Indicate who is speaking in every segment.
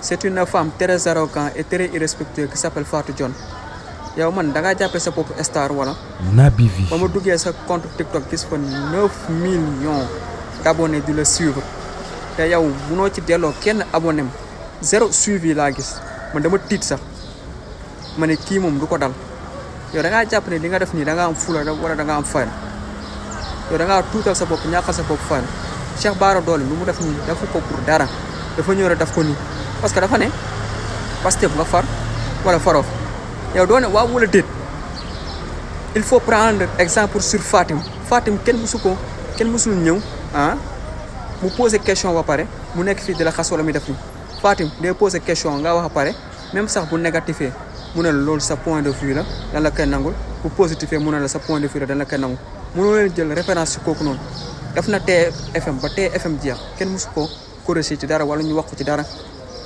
Speaker 1: c'est une femme très arrogante et très irrespectueuse qui s'appelle Fatou Dione yow man da ngaa jàppee sa bopp star wala.
Speaker 2: Naby Vision.
Speaker 1: ba ma duggee sa compte TikTok gis fa 9 millions d'abonnés di la suivre te yow munoo ci delloo kenn abonné am 0 suivi laa gis man dama tiit sax ma ne kii moom du ko dal yow da ngaa jàpp ne li nga def nii da ngaa am fula wala da ngaa am fayda yow da ngaa tuutal sa bopp ñàkkal sa bopp fayda Cheikh Bara Dolly lu mu def nii dafa ko pour dara dafa ñëw rek daf ko nii parce que dafa ne Pastef nga far wala faroo yow doo ne waaw wala déet il faut prendre exemple sur Fatim kenn musul ñëw mu poser question ba pare mu nekk fii di la xas wala muy def nii Fatim day poser question nga wax a pare même sax bu négatifé mu ne la loolu sa point de vue la dan la koy nangul bu positifé mu ne la sa point de vue la dan la koy nangul mënoo leen jël référence ci kooku noonu def na TFM ba TFM jeex kenn musu ko corriger ci dara wala ñu wax ko ci dara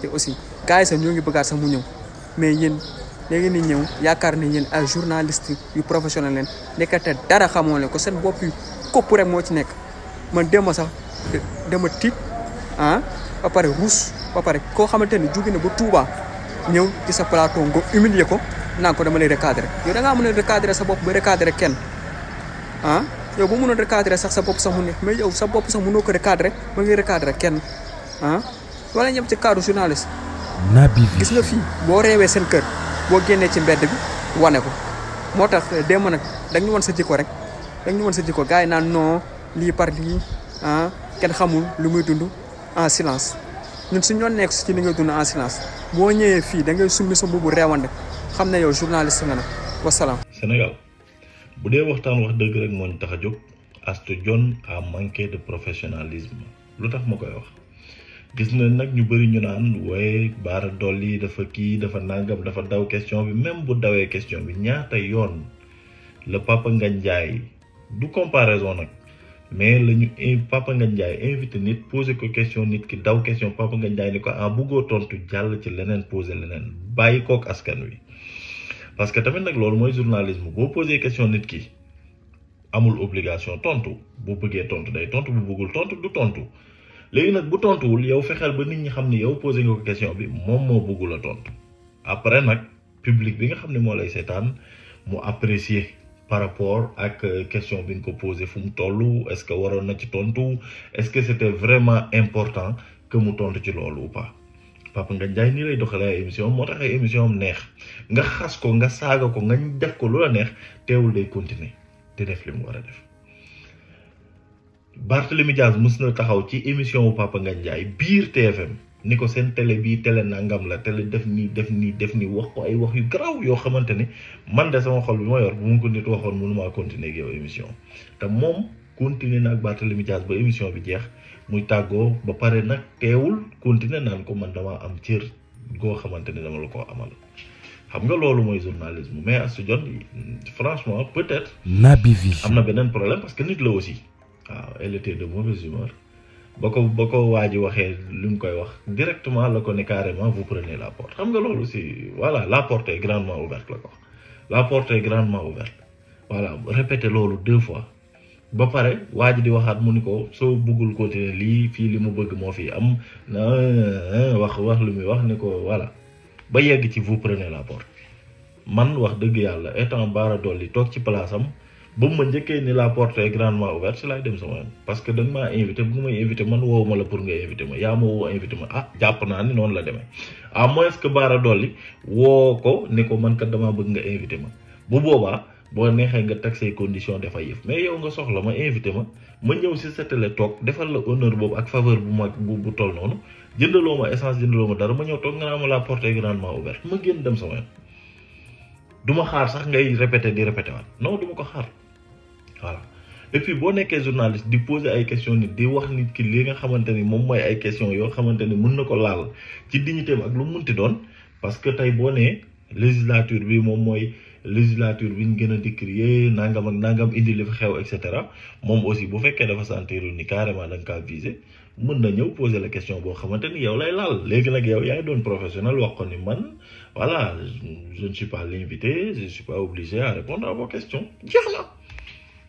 Speaker 1: te aussi gars yi sax ñoo ngi bëggaat sax mu ñëw mais yéen léegi ni ñëw yaakaar ne yéen ay journaliste yu professionnel leen nekkate dara xamoo leen ko seen bopp yu kopp rek moo ci nekk man dema sax dama tiit ba pare ruus ba pare koo xamante ni jóge na ba Touba ñëw ci sa plateau nga humilier ko naan ko dama lay recadrer yow da ngaa mën a recadrer sa bopp ba recadrer kenn yow bu mënoon recadrer sax sa bopp sax mu ne mais yow sa bopp sax mënoo ko recadrer ba ngay recadrer kenn wala ñëm ci cadre journaliste.
Speaker 2: Naby Vision.
Speaker 1: gis nga fii boo reewee seen kër boo génnee ci mbedd bi wane ko moo tax démb nag da ñu woon sa jikko rek da ñu woon sa jikko gars yi naan non lii par lii kenn xamul lu muy dund en silence ñun suñu ñoo nekk ci li ngay dund en silence boo ñëwee fii da ngay summi sa mbubu reewande xam ne yow journaliste nga nag wasalaam.
Speaker 3: Sénégal bu dee waxtaan wax dëgg rek moo ñu tax a jóg Astou Dione a manqué de professionnalisme lu tax ma koy wax. gis na nag ñu bëri ñu naan waaye Bara Dolly dafa kii dafa nangam dafa daw question bi même bu dawee question bi ñaata yoon la Papa Ngagne Ndiaye du comparaison nag mais la ñu Papa Ngagne Ndiaye invité nit posé ko question nit ki daw question Papa Ngagne Ndiaye ni ko buggoo tontu jàll ci leneen posé leneen bàyyi kook askan wi. parce que tamit nag loolu mooy journalisme boo posé question nit ki amul obligation tontu boo bëggee tontu day tontu bu bëggul tontu du tontu. léegi nag bu tontuwul yow fexeel ba nit ñi xam ni yow posé nga ko question bi moom moo bëggul a tontu après nag public bi nga xam ne moo lay seetaan mu apprécier par rapport ak question bi nga ko posé fu mu toll est-ce que waroon na ci tontu est-ce que c'était vraiment important que mu tontu ci loolu ou pas. Papa Ngagne Ndiaye nii lay doxalee ay émission moo tax ay émission am neex nga xas ko nga saaga ko nga def ko lu la neex teewul day continuer di def li mu war a def. Barthélémy Dias mës na taxaw ci émission wu Papa Ngagne Ndiaye biir TFM ni ko seen télé bii télé nangam la télé def nii wax ko ay wax yu garaaw yoo xamante ni man de sama xol bi ma yor bu mu ko nit waxoon mënumaa continuer ak yow émission te moom continuer na ak Barthélémy Dias ba émission bi jeex muy tàggoo ba pare nag teewul continuer naan ko man damaa am cër goo xamante ni dama la koo amal xam nga loolu mooy journalisme mais Astou Dione franchement peut-être
Speaker 2: Naby Vision
Speaker 3: am na beneen problème parce que nit la aussi. waaw elle était de mauvaise humeur ba ko waa ji waxee lu mu koy wax directement la ko ne carrément vous prenez la porte xam nga loolu si voilà la porte est grandement ouverte la ko la porte est grandement ouverte voilà répété loolu 2 fois ba pare waa ji di waxaat mu ni ko soo bëggul continuer lii fii li mu bëgg moo fi am na wax lu muy wax ni ko voilà ba yegg ci vous prenez la porte man wax dëgg yàlla étant Bara Dolly toog ci place am ba ma njëkkee ni la porte est grandement ouverte si laay dem sama yoon parce que dañ maa invité bu may invité man woowu ma la pour nga invité ma yaa ma woo invité ma jàpp naa ni noonu la demee à moins que Bara Dolly woo ko ni ko man kat damaa bëgg nga invité ma bu boobaa boo neexee nga teg say conditions dafa yëf mais yow nga soxla ma invité ma ñëw si sa télé toog defal la honneur boobu ak faveur bu mag bu toll noonu jëndaloo ma essence jëndaloo ma dara ma ñëw toog nga naa ma la porte est grandement ouverte ma génn dem sama yoon du ma xaar sax ngay répété waat non du ma ko xaar. voilà et puis boo nekkee journaliste di poser ay questions nit di wax nit ki li nga xamante ni moom mooy ay questions yoo xamante ni mën na ko laal ci dignité ak lu mu munti doon parce que tey boo nee législature bi moom mooy législature bi ñu gën a décrier nangam ak nangam indi li fa xew et cetera moom aussi bu fekkee dafa sentir ni carrément da nga kaa viser mën na ñëw poser la question boo xamante ni yow lay laal léegi nag yow yaay doon professionnel wax ko ni man voilà je ne suis pas l'invité je ne suis pas obligé à répondre à vos questions jeex na.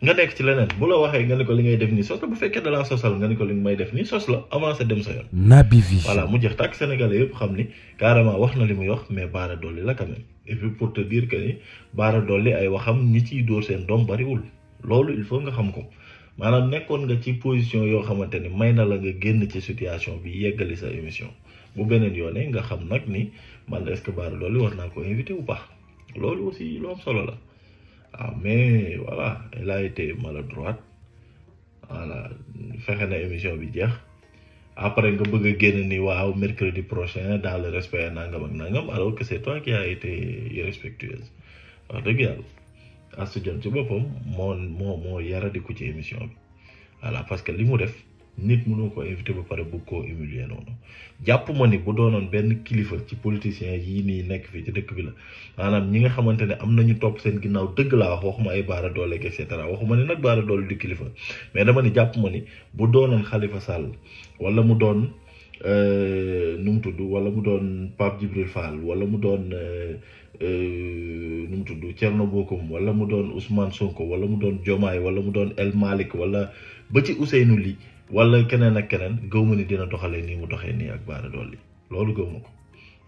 Speaker 3: nga nekk ci leneen bu la waxee nga ne ko li ngay def nii sos la bu fekkee da laa sosal nga ne ko li may def nii sos la avancé dem sa yoon.
Speaker 2: Naby Vision.
Speaker 3: voilà mu jeex tàkk sénégalais yëpp xam ni carrément wax na li muy wax mais Bara Dolly la quand même et puis pour te dire que ni Bara Dolly ay waxam ñi ciy dóor seen doom bariwul loolu il faut nga xam ko maanaam nekkoon nga ci position yoo xamante ni may na la nga génn ci situation bi yeggali sa émission bu beneen yoonee nga xam nag ni man est-ce que Bara Dolly war naa ko invité ou pas loolu aussi lu am solo la. Ah, mais voilà, elle a été maladroite. Voilà, fexe na émission bi jeex après nga bëgg a génn ni waaw mercredi prochain dans le respect nangam ak nangam alors que c'est toi qui a été irrespectueuse wax dëgg yàlla Astou Dione ci boppam moo yaradiku ci émission bi voilà parce que li mu def nit mënoo ko invité ba pare bëgg koo humilier noonu jàpp ma ni bu doonoon benn kilifa ci politiciens yii nii nekk fii ci dëkk bi la maanaam ñi nga xamante ne am nañu topp seen ginnaaw dëgg laa wax waxuma ay Bara Dolly et cetera waxuma ni nag Bara Dolly du kilifa mais dama ni jàpp ma ni bu doonoon Khalifa Sall wala mu doon nu mu tudd wala mu doon Pape Djibril Fall wala mu doon nu mu tudd Thierno Bocoum wala mu doon Ousmane Sonko wala mu doon Diomaye wala mu doon El Malick wala ba ci Ousseynou Ly wala keneen ak keneen gëw ma ni dina doxalee nii mu doxee nii ak Bara Dolly loolu gëw ma ko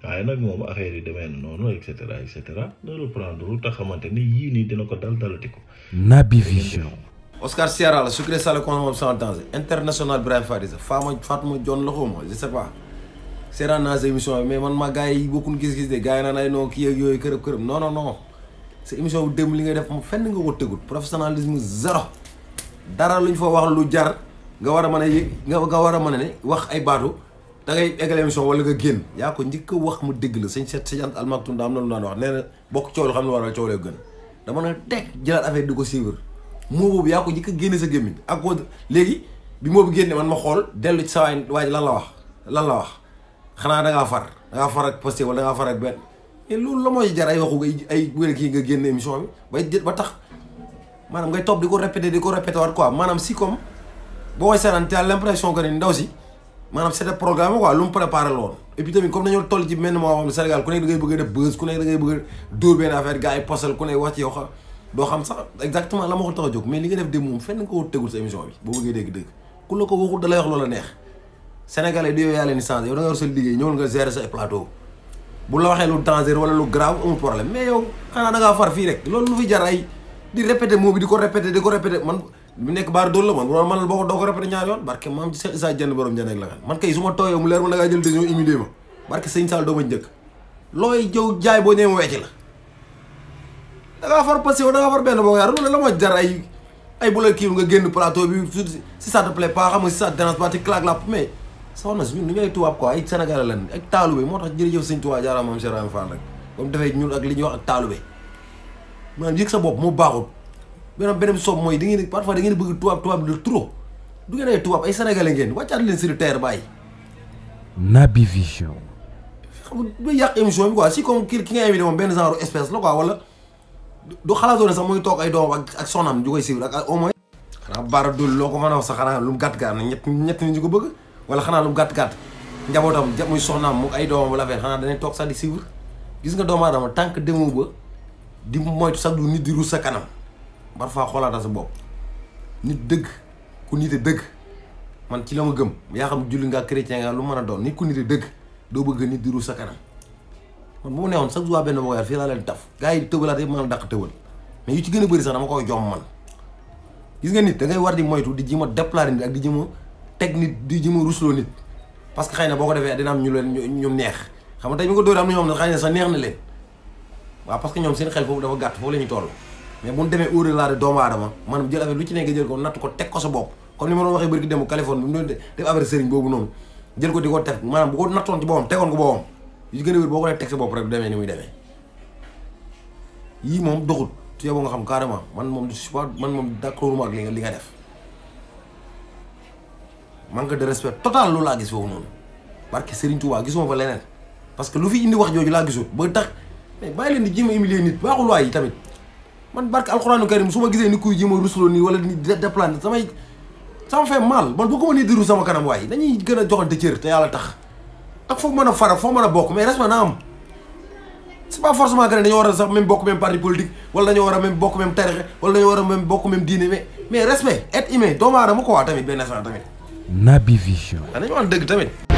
Speaker 3: waaye nag moom affaire yi demee na noonu et cetera na reprendre te xamante ni yii nii dina ko dalati ko.
Speaker 2: Naby Vision.
Speaker 4: Oscar Sierra la sucré salé comme sans danger international Brahim Fadisa Fatma John la xawma je sais pas seeraan naa sa émission bi mais man ma gars yi bokkuñ gis-gis de gars yi naan ay non kii ak yooyu kërëb non sa émission bu démb li ngay def moom fenn nga ko tegut professionnalisme zéro dara luñ fa wax lu jar nga war a mën a yëg nga war a mën a ne wax ay baatu da ngay eggal émission wala nga génn yaa ko njëkk a wax mu dégg la sëñ Seydou Almaktoum daa am na lu daan wax nee na bokk coow lu xam ne war a coow lee gën dama na teg jëlaat affaire di ko suivre moo boobu yaa ko njëkk a génne sa gémmiñ ak ko léegi bi moo bi génne man ma xool dellu ci sa waay lan la wax xanaa da ngaa far ak posté wala da ngaa far ak benn et loolu la mooy jar ay waxu ay wér kii nga génn émission bi ba tax maanaam ngay topp di ko répété waat quoi maanaam si comme boo koy seetaan te l'impression que ni ndaw si maanaam c'était programme quoi lu mu préparé la woon et puis tamit comme dañoo toll ci benn moo xam ne Sénégal ku nekk da ngay bëgg a def buzz ku nekk da ngay bëgg a dóor benn affaire gars yi postal ku nekk wax ci yow doo xam sax exactement la ma ko tax a jóg mais li nga def dem moom fenn nga ko tegul sa émission bi boo bëggee dégg ku la ko waxul da lay wax loola neex Sénégalais di yow yaa leen di changé yow da nga yor sa liggéey ñëwal nga gérer sa plateau bu la waxee lu danger wala lu grave amul problème mais yow xanaa da ngaa far fii rek loolu lu fi jar ay di répété moo bi di ko répété man bu nekk Bara Dolly la man bu doon man boo ko doo ko répété ñaari yoon barke maam ci Issa Diène borom Diène ak la man kay su ma tooyoo mu leer ma da ngaa jël décision humilier ma barke sëñ Sall doo ma njëkk looy jëw jaay boo ñëwee ma wecc la da ngaa far passé da ngaa far benn boo yaar loolu la ma jar ay bu la kii nga génn plateau bi si ça te plaît pas xam nga si ça te dérange pas te claque la mais soxna si ñun ñu ngay tubaab quoi ay Sénégalais lan ak taalube moo tax jërëjëf sëñ Tuubaa jaaraam moom Cheikh Ibrahima Fall rek comme defee ñun ak li ñuy wax ak taalube maanaam yëg sa bopp moo baaxul beneen soob mooy da ngeen parfois da ngeen bëgg tubaab de trop du ngeen ay tubaab ay Sénégalais ngeen wàccaat leen sur terre bàyyi.
Speaker 2: Naby Vision.
Speaker 4: xam nga du yàq émission bi quoi si comme ki nga invité moom benn genre espèce la quoi wala du xalaatoo ne sax muy toog ay doom ak soxnaam ju koy suivre ak au moins. xanaa Bara Dolly loo ko mën a wax sax xanaa lu mu gàtt-gàtt na ñett nit ñu ko bëgg wala xanaa lu mu gàtt-gàtt njabootam muy soxnaam mu ay doomam la fee xanaa danañ toog sax di suivre gis nga doomu aadama tant que demoo ba di moytu sax du nit di ruus sa kanam parfois xoolaata sa bopp nit dëgg ku nite dëgg man ci la ma gëm yaa xam julli nga chrétien nga lu mën a doon nit ku nite dëgg doo bëgg nit di ruus sa kanam man bu ma neexoon chaque jour benn boo fii laa leen taf gars yi tëbalaat yëpp mën a dàq tëbal mais yu ci gën a bëri sax dama koy jom man gis nga nit da ngay war di moytu di jéem a déplarer nit ak di jéem a teg nit di jéem a rusloo nit parce que xëy na boo ko defee dina am ñu leen ñu neex xam nga tey mi ko dóoree am na ñoo xam ne xëy na sax neex na leen waaw parce que ñoom seen xel foofu dafa gàtt foofu la ñuy toll mais bu ñu demee óoré laa de doomu aadama maanaam jël affaire lu ci nekk jël ko natt ko teg ko sa bopp comme ni ma doon waxee bëri ki dem Californie bi mu doon def affaire sëriñ boobu noonu jël ko di ko teg maanaam bu ko nattoon ci boppam tegoon ko boppam yu ci gën a wér boo ko dee teg sa bopp rek du demee ni muy demee yii moom doxut su yeboo nga xam carrément man moom je suis pas man moom d'accord ma ak li nga def manque de respect total loolu laa gis foofu noonu barke Serigne Touba gisuma fa leneen parce que lu fi indi wax jooju laa gisul ba tax mais bàyyi leen di jéem a humilier nit baaxul waay yi tamit man barke alxuraanu karim su ma gisee ni kuy jéem a rusloo nii wala ni déplante sama fait mal man bëgguma nit di rus sama kanam waay dañuy gën a joxante cër te yàlla tax ak foog mën a fara foo mën a bokk mais respect na am c'est pas forcément que dañoo war a sax même bokk même parti politique wala dañoo war a même bokk même tarixe wala dañoo war a même bokk même diine mais respect être humain doomu aadama ko waa tamit benn instant tamit.
Speaker 2: Naby Vision.
Speaker 4: dañu wax dëgg tamit.